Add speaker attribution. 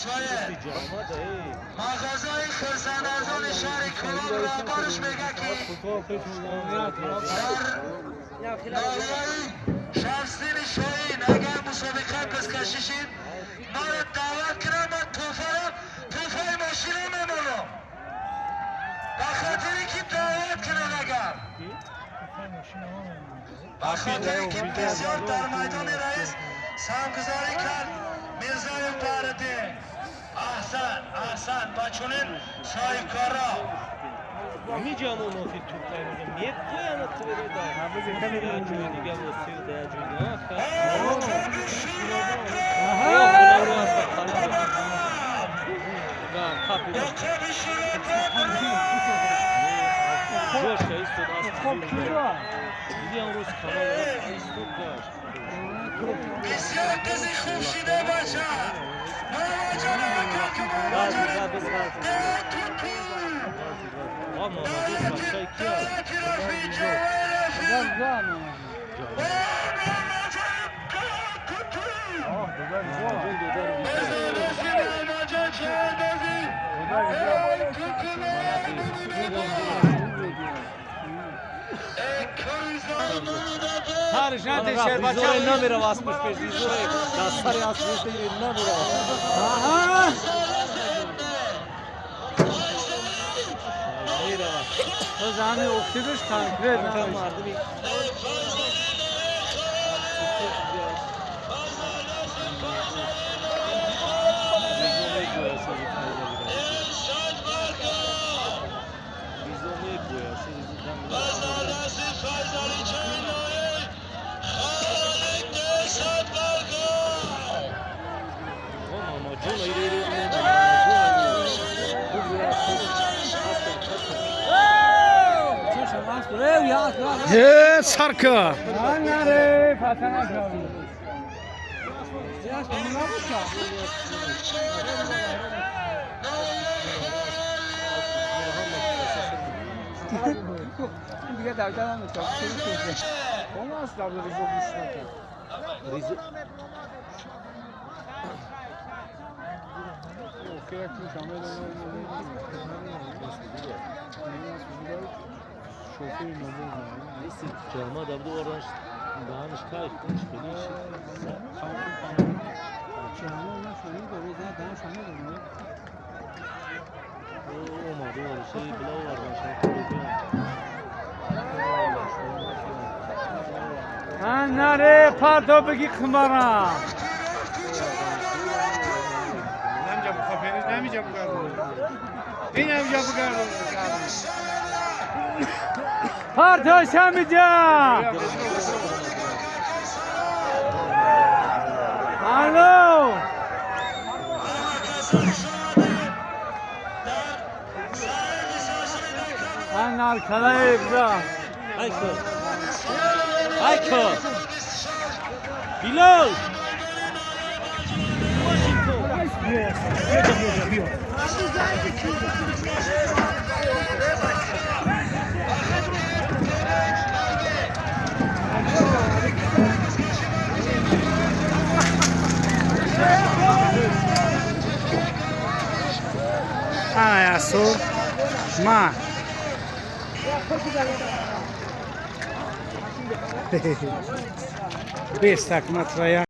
Speaker 1: Исмоил, мағозаи хурсандарзони шаҳри Кӯлоб роҳбараш мега, ки дар ноҳияи Шамсиддини Шоҳин агар мусобиқаи пискашӣ шид, маро даъват кунам, ман тӯҳфаро, тӯҳфаи мошина мемонам, ба хотире ки даъват кунам, агар ба хотире ки бисёр дар майдони раис саҳмгузорӣ кард. Мирзоев Баҳриддин, аҳсан, аҳсан ба чунин соҳибкорро.
Speaker 2: Миҷамон охи тӯпай мепояна тведа як ҷои дига восил да як ҷои дига.
Speaker 1: Оқоби
Speaker 2: Қапи
Speaker 1: Оқоби
Speaker 2: ҷошка истод, аз диди ам рӯз канал истод, гашт.
Speaker 1: Бисёр қизи хуб шида, бача Мамаҷон, ҳаракат кун, Мамаҷон. Туту.
Speaker 2: А Мамаҷон бачаи ки аст?
Speaker 1: Давлати Рафиъ, ҷавои Рафиъ. Мамаҷон, туту.
Speaker 2: Мамаҷон додари.
Speaker 1: Бозӣ, Мамаҷон, чавандозӣ. Эй, туту. Эй,
Speaker 2: Ризоре намерава, аспаш пеш, Ризоре дар сари асп намерава. Мерава.
Speaker 3: Зани охириш конкретно.
Speaker 2: Ака мардуми. Ризо мегӯяд, сози Файзалира. Ризо мегӯяд, сози дам.
Speaker 1: Файзали чайнои Холид Садбарго.
Speaker 2: О, Мамаҷон, ире, ире, Мамаҷон. Аспа, аспа.
Speaker 4: Е, сарка!
Speaker 3: Наре, фатана. Дига давда намекард.
Speaker 4: Он аст дар Ризо гӯш накард.
Speaker 2: Ризо.
Speaker 4: Охир як шофери нобоз.
Speaker 2: Неси ҷама дабду оранш даҳанаш кайф кунш хеле шид.
Speaker 3: Ҷамол нафаҳмид, роза даҳан фаҳмид.
Speaker 2: Омад, омад, ши била овардан ши.
Speaker 3: Наре, парто бигӣ қимара.
Speaker 4: Намҷа бухофериш, намиҷа бугардон. Ин намҷа бугардон.
Speaker 3: Парто шамиҷа. Алло. Анар калаи бра.
Speaker 2: Айко. Айко. Билол. Вашингтон.
Speaker 4: Биё. Ана ясу ма. Без так матроя.